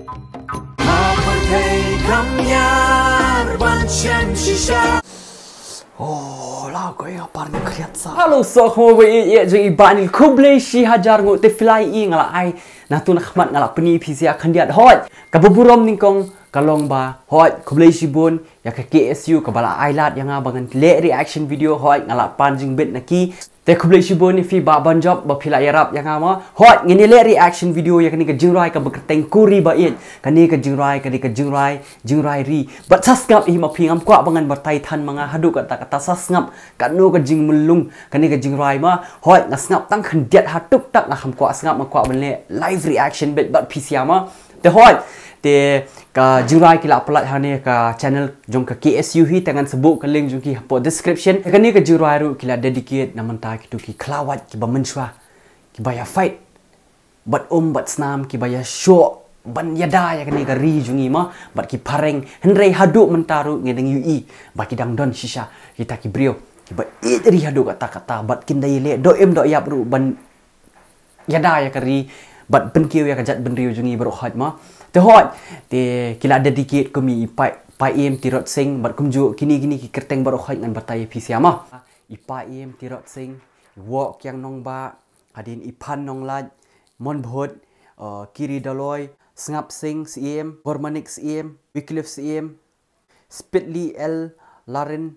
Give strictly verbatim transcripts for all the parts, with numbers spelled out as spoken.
Ha pyrthei kam ñiar ban shem shisha. Oh, la ko ïa par ni kriat sa. Hello, so khmo ba i jong i ba ni khublei shi hajar nguh te phi la i nga la ai. Na tu na khmat nga la pyni phi sia khyndiat hoi. Ka ba burom nyngkong ka long ba hoi khublei shibun ïa ka K S U ka ba la ai lad ïa nga ba ngan leh reaction video hoi nga la pan jingbit na ki. Te khublei shibun ïa phi ba ban jop ba phi la ïarap ïa nga ma. Hoi ngin ïa leh reaction video ïa kane ka jingrwai ka ba kyrteng Kuri ba ïeit. Kane ka jingrwai kane ka jingrwai jingrwai ri. Bad sa sngap hi ma phi ngam kwah ba ngan batai than ma nga haduh kata kata sa sngap. Katno ka jingmulung kane ka jingrwai ma. Hoi nga sngap tang khyndiat ha tuk tak nga kham kwah sngap nga kwah ban leh live reaction bad bad phi sia ma. Te hoi te ka jingrwai ki la pyllait ha ne ka channel jong ka K S U hi te ngan sa buh ka link jong ki hapoh description. Kane ka jingrwai ruh ki la dedicate na mynta kitu ki khlawait ki ba mynshwa ki ba ïa fight bad um bad snam ki ba ïa shoh ban ïada ïa kane ka ri jong i ma bad ki phareng hynrei haduh mynta ruh ngi dang ïohi ba ki dang don shisha kita ki briew ki ba ïeit ri haduh kata kata bad kin da ïa leh doh im doh ïap ruh ban ïada ïa ka ri bad pynkiew ïa ka jaitbynriew jong i baroh hoi ma. Te hoi te ki la dedicate kum i Pai Pai Im Tirot Sing bad kumjuh kini kini ki kyrteng baroh hoi ngan batai ïa phi sia ma. I Pai Im Tirot Sing, i Woh Kiang Nongbah, hadien i Phan Nonglait, Mon Bhut, uh, Kiri Daloi, Sngap Sing Siem, Gormanik Siem, Wycliffe Siem, Spitli L Larin,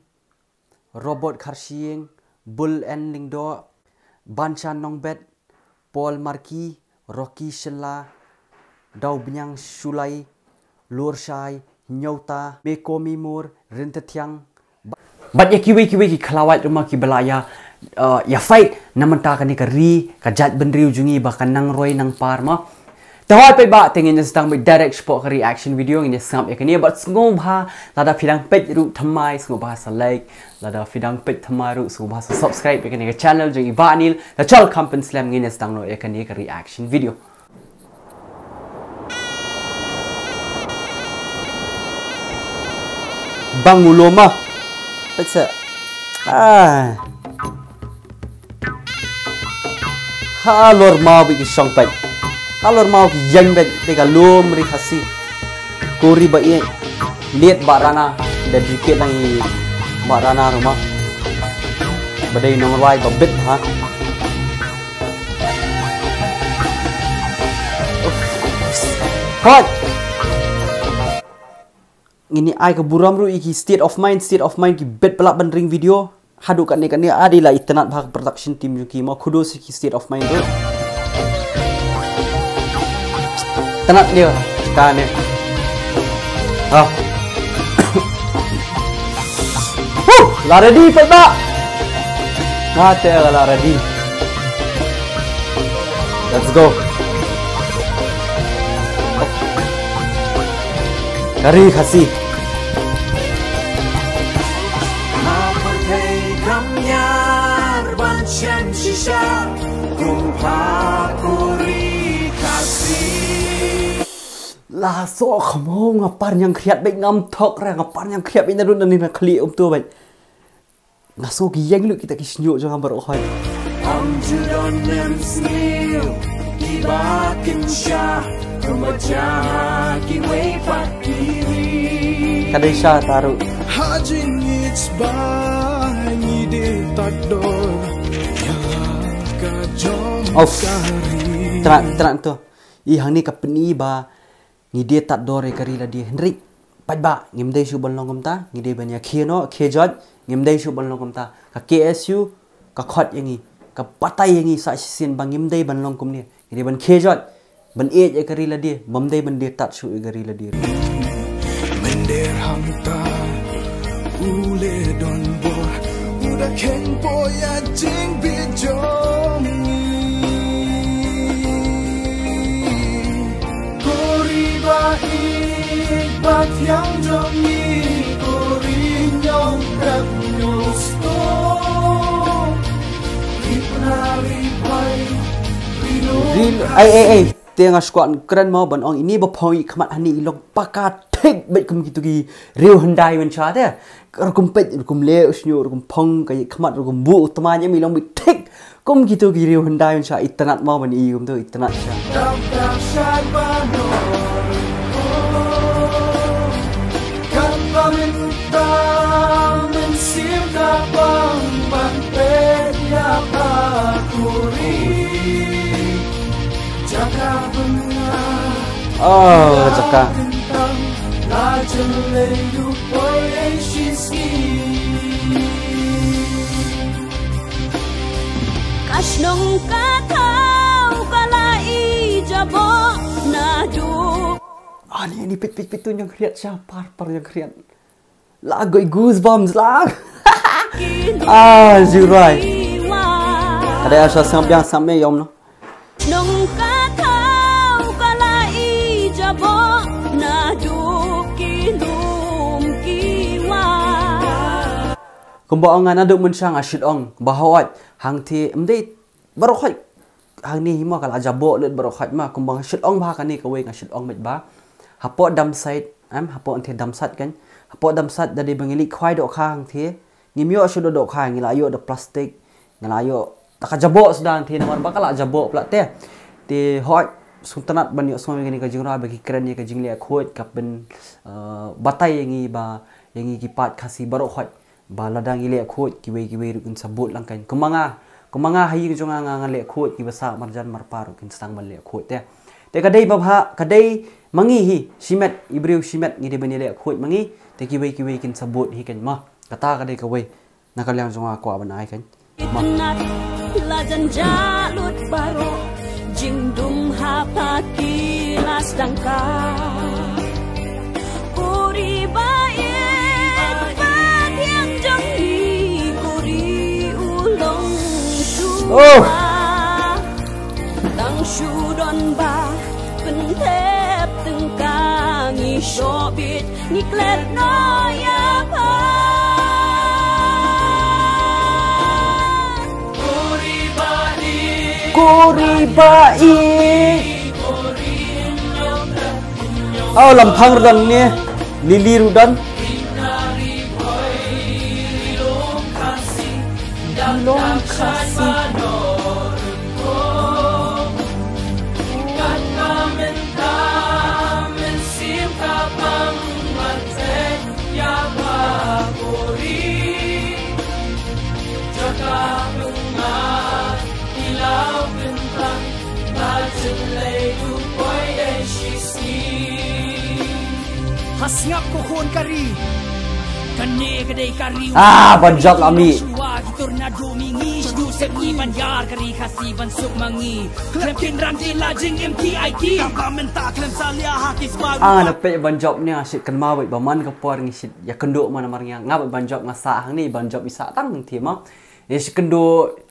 Robert Kharshiing, Bul N Lyngdoh, Banshan Nongbet, Paul Marki, Rocky Shylla, Dawbniang Shullai, Lurshai, Nyota, Mekomi Mur, Rintathiang. Bad ïa kiwei kiwei ki khlawait ruh ma ki ba la ïa, uh, ïa fight na mynta kane ka ri ka jaitbynriew jong i ba ka nang roi nang par ma. Te hoi peit ba te ngin ïa sdang beit direct shapoh ka reaction video ngin ïa sngap ïa kane bad sngewbha lada phi dang peit ruh thymmai sngewbha sa like lada phi dang peit thymmai ruh sngewbha sa subscribe ïa kane ka channel jong i Bah Anil da chal kham pynslem ngin ïa sdang noh ïa kane ka reaction video. Bang u lum ah. Peit sa. Ah. Halor maw bad ki shong peit. Halor maw ki ïeng peit. Te ka lum ri Khasi. Kuri ba ïeit. Liat Bah Rana. Da dikit lang i Bah Rana ruh ma. Ba dei nongrwai ba bit ha. Hot. Ngin ïa ai ka burom ruh ïa ki State of Mind, State of Mind ki bet palat ban ring video. Haduh katne katne adi la itynnad bha ka production team jong ki, mo, kudos ïa ki State of Mind ruh. Tynnad ïa ka ne. Ha. Huh, la ready pat ba. Nga te la ready. Let's go. Kari Khasi. La so khamo nga par ñiang khriat beit ngam thok re, nga par ñiang khriat beit na dun na ni na khlieh um tu beit. Nga sngew ki ïeng lut kita ki shñiuh jong nga baroh hoi. Ym ju don nym sniew kiba kynsha, kumba jia kiwei pat ki ri. Ka dei sha ta ruh. Ha jingïeit ba ngi dei tad dor ïa ka jong ka ri. Tynat, tynat to. I hangne ka pyni ba ngi dei tad dor ïa ka ri lade, hynrei paidbah ngim dei shuh ban long kumta, ngi dei ban ïa khie noh, khie jot, ngim dei shuh ban long kumta. Ka K S U ka khot ïa ngi, ka batai ïa ngi sa shisien ba ngim dei ban long kumne. Ngi dei ban khie jot, ban ïeit ïa ka ri lade, bym dei ban dei tad shuh ïa ka ri lade. Mynder hangta u leh donbor, u da kheiñ poi ïa jingbit jong ngi. Ko ri ba ïeit ba thiang jong ngi, ko ri ñiong dap ñiong sngewthuh. Ri pynari ri bai, ri lum. Ri, ai, ai, ai. Te nga shu kwah kren mo ban ong ine ba phong i khmat hangne i long paka thik beit kum kitu ki riew hyndai mynshwa te. Rukum peit, rukum leh u shñiuh, rukum phong ka i khmat, rukum buh u tmaiñ em i long beit thik. Kum kito ki riew hyndai un sha itynnad mo ban i kumto itynnad sha. Oh, jaka. Ka shnong ka thaw ka la i jaboh naduh. Ah, ni, ni pit, pit, pit tu nyngkriat sha par, par nyngkriat. La goi goosebumps la. Ah, Jirai. Ada asa sambiang sampai yom no. Nong ka thaw ka la i jaboh naduh ki lum ki wa. Kumba ong nga naduh mynshwa nga shit ong ba hooid hangte ym dei baroh hooid hangne hi mo ka la jaboh lut baroh hooid ma kumba nga shit ong ba kane kawei nga shit ong met ba hapoh Damsait em hapoh ante Damsait kan hapoh Damsait da dei ba ngi leit khwai dohkha hangte ngim ïoh shuh dohkha ngi la ïoh da plastik ngi la ïoh da ka jaboh suda hangte namar ba ka la jaboh pla te te hooid sngewtynnat ban ïoh sngew ïa kane ka jingrwai ba ki kren ïa ka jingleh khuid ka pyn eh, batai ïa ngi ba ïa ngi ki paid Khasi baroh hooid ba lada ngi leh khuid kiwei kiwei ruh kin sa bud lang kan. Kumba nga, kumba nga ha ïing jong nga nga leh khuid kiba sah marjan marpa ruh kin sa tang ban leh khuid te. Te ka dei ba bha, ka dei ma ngi hi, shimet, i briew shimet ngi dei ban ïaleh khuid ma ngi, te kiwei kiwei kin sa bud hi kan ma. Kata ka dei kawei na ka liang jong nga kwah ban ai kan. Itynnad la jan jah lut baroh jingdum ha paki la sdang ka. Uri ba ïeit ba thiang jong i uri u long shuwa. Oh. Tang shu don ba pynthep tyngka ngi shoh bit ngi klet noh ïa pha. Kuri ba i. Oh, Lamphang ruh don ne. Lili ruh don. Long Khasi. Ha sngap ko khun ka ri. Kane ka dei ka ri. Ah, ban jop la mi. Shuwa ki tornado mi ngi shu sep ngi ban ïar ka ri Khasi ban suk ma ngi. Khlem kin ran ki la jingim ki ai ki. Ka ba mynta khlem salia ha ki spa. Ah, na peit ban jop ne nga shit kynmaw beit ba man ka por ngi shit ïakynduh ma namar ngi nga beit ban jop nga sah hangne ban jop i sah tang te ma. Ïa shit kynduh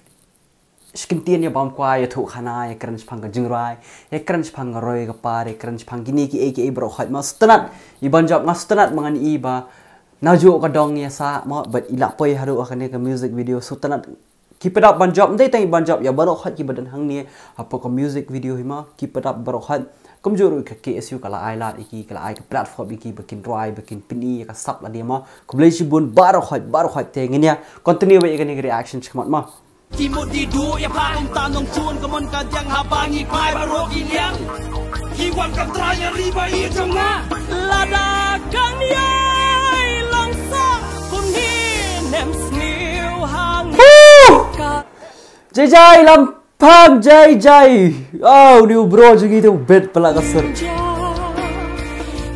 Shi kyntien ïa bam kwai, ïathuh khana, ïakren shaphang ka jingrwai, ïakren shaphang ka roi ka par, ïakren shaphang kine kiei kiei baroh khoit ma sngewtynnat. I ban jop nga sngewtynnat ma ngan i ba najuh ka dong ïa sah ma bad i la poi haduh ha kane ka music video sngewtynnat. Keep it up ban jop, ym dei tang i ban jop ïa baroh khoit kiba don hangne hapoh ka music video hi ma, keep it up baroh khoit. Kumjuh ruh ka K S U ka la ai lad ïa ki, ka la ai ka platform ïa ki ba kin rwai, ba kin pyni ïa ka sap lade ma. Khublei shibun baroh khoit, baroh khoit te ngin ïa continue beit ïa kane ka reaction shakhmat ma. Ki mut di duh ïa pha, ym ta nongchun ka mon ka diang haba ngi phai baroh ki liang. Ki wan kam trai ïa ri ba i jong nga. Lada kan ïai long sah kum hi nem sniew hang ka. Jai jai Lamphang jai jai. Au, ni u bro jong ngi te u bet pala ka sur.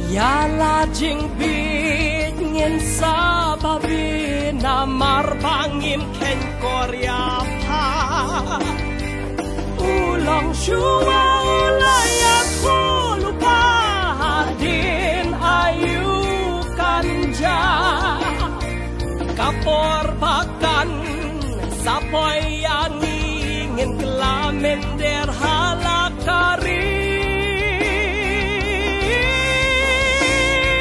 Ïa la jingbit ngin sa ba bit namar ba ngim kheiñ kor ïa pha. U long shuwa u la ïathuh lypa hadien aïu kan jah. Ka por ba kan sa poi ïa ngi ngin kylla mynder ha la ka ri.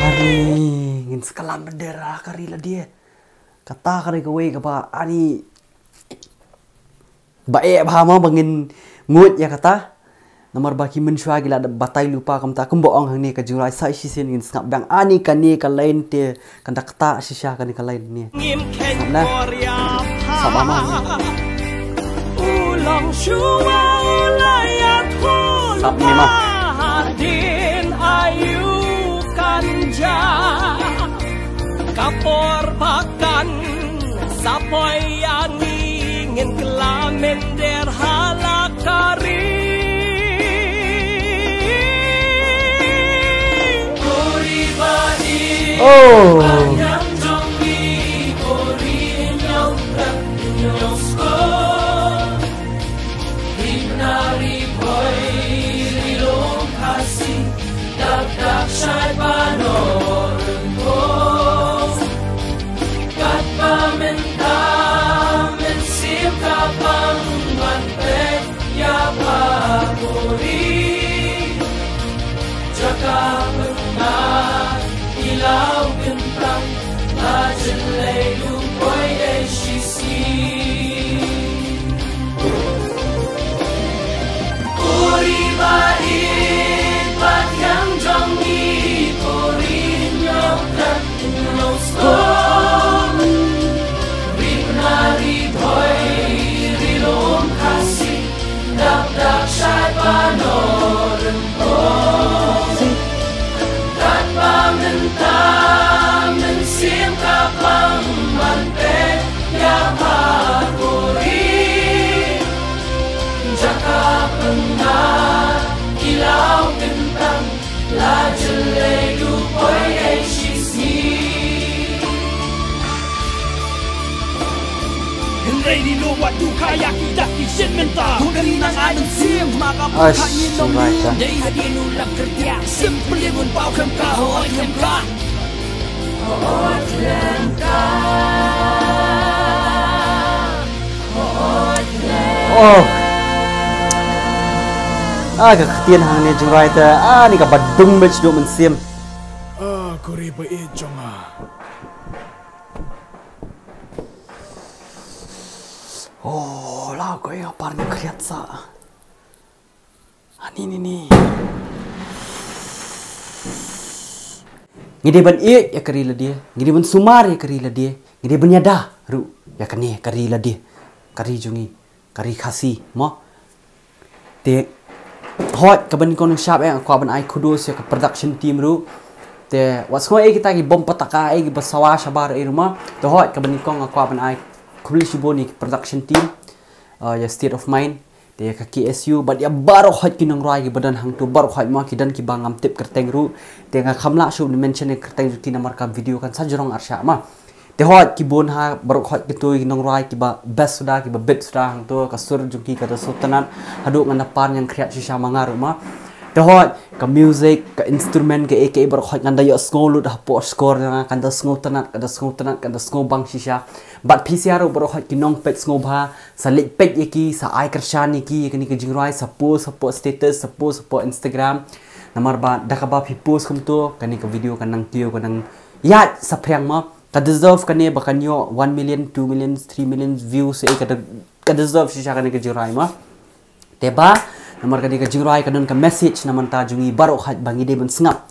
Ari, ngin sa kylla mynder ha la ka ri lade. Kata ka dei kawei kaba ani ba eh bha ma ba ngin nguid ïa kata. Namar ba ki mynshuwa ki la dep batai lypa kumta, kumba ong hangne ka jingrwai sa shisien ngin sngap biang ani kane ka line te kan da kata shisha kane ka line ne. Ngim kheiñ kor ïa pha. Sngap biang ma. U Tang shuwa u la ïathuh Sap ni ma. Hadien aïu kan jia. Ka por ba kan sa poi ïa ngi, ngin kylla mynder ha la ka ri. Ko ri ba ïeit, oh, ba ïaid jong ngi, ko ri ñiewklet ñiewskor. Ri Mnga Ri Bhoi Ri Lum Khasi, dap dap shai ba noh rympok. Katba mynta mynsiem ka pang ban peit ïa ba ko ri. Jaka pynbna ki law kyntang, la jyllei du poi ei shisien. Ko ri ba ïeit bad ïang jong ngi, ko ri ñiewklet ñiewskor. Ri Mnga Ri Bhoi Ri Lum Khasi, dap dap shai ba noh rympok. Katba mynta mynsiem ka pang ban peit ïa ba ko ri. Jaka pynbna ki law kyntang, la jyllei du poi ei shisien. Hynrei ri lum wat duh kha ïa ki dak ki shin mynta. Hynrei nang ai mynsiem ma ka pyrkhat ngi nong ïa. Dei hadien u lap kyrtiah, sim pyrliem un paw khlem ka, hoi khlem ka. Hoi khlem ka. Hoi khlem ka. Oh. Ah, ka ktien hangne jingrwai te. Ah, ni kaba dung beit shuh mynsiem. Ah, ko ri ba ïeit jong nga. Oh, la ko ïa par ngi khriat sa. Ani ni ni. Ngi dei ban ïeit ïa ka ri lade, ngi dei ban sumar ïa ka ri lade, ngi dei ban ïada ruh ïa kane ka ri lade, ka ri jong ngi, ka ri Khasi mo. Te hoi kaba nyngkong nyngshap eh nga kwah ban ai kudos ïa ka production team ruh. Te wat sngew ei kita ki bom pataka ei kiba sawa shabar ei ruh ma. Te hoi kaba nyngkong nga kwah ban ai khublei shibun ïa ki production team, uh, ïa State of Mind, te ïa ka K S U bad ïa baroh hoi ki nongrwai kiba don hangto, baroh hoi ma, ki don kiba ngam tip kyrteng ruh. Te nga kham lah shuh ban mention ïa kyrteng jong ki namar ka video kan sa jrong arshah ma. Te hoi ki bun ha baroh hoi kito ki nongrwai kiba best suda, kiba bit suda hangto, ka sur jong ki ka da sngewtynnat haduh ngan da pan ñiangkhriat shisha ma nga ruh ma. Te hoi ka music, ka instrument, ka ei ka ei baroh hoi ngan da ïohsngew lut hapoh score jong nga, kan da sngewtynnat, kan da sngewtynnat, kan da sngewbang shisha. Bad phi sha ruh baroh hoi ki nongpeit sngewbha, sa leit peit ïa ki, sa ai kyrshan ïa ki ïa kane ka jingrwai, sa post hapoh status, sa post hapoh Instagram. Namar ba da kaba phi post kumto, kane ka video kan nang kiew, kan nang ïaid saphriang ma. Ka deserve kane ba kan ïoh one million, two million, three million views, eh, ka de-, ka deserve shisha kane ka jingrwai ma. Te ba namar kane ka jingrwai ka don ka message na bynta jong ngi baroh hoi ba ngi dei ban sngap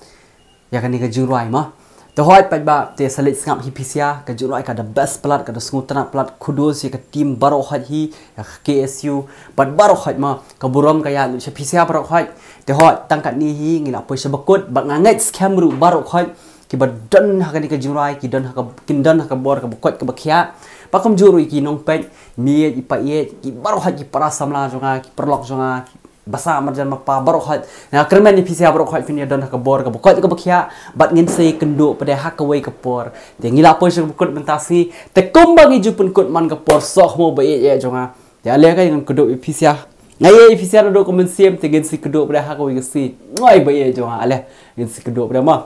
ïa kane ka jingrwai ma. Te hoi pat ba te sa leit sngap hi phi sha, ka jingrwai ka da best palat, ka da sngewtynnat palat, kudos ïa ka team baroh hoi hi, ïa ka K S U bad baroh hoi ma, ka burom ka ïaid lut sha phi sha baroh hoi. Te hoi tang katne hi ngi la poi sha ba kut bad nga ngeit skhem ruh baroh hoi kiba don ha kane ka jingrwai, ki don ha ka, kin don ha ka bor kaba koit kaba khiah. Ba kumjuh ruh ïa ki nongpeit, i mei i pa, ïa ki baroh hoi ki para samla jong nga, ki paralok jong nga, ki basa marjan mapa baroh hoi. Nga kyrmen ïa phi sha baroh hoi phin ïa don ha ka bor kaba koit kaba khiah bad ngin sa ïakynduh pat de ha kawei ka por. Te ngi la poi sha kaba kut mynta sngi, te kumba ngi ju pynkut man ka por, soh mo ba ïeit jong nga. Te ale ka ngan kdew ïa phi sha. Nga ïeit ïa phi sha naduh ka mynsiem, te ngin sa ïakynduh pat de ha kawei ka sngi. Ngoi ba ïeit jong nga, ale ngin sa ïakynduh pat de ma.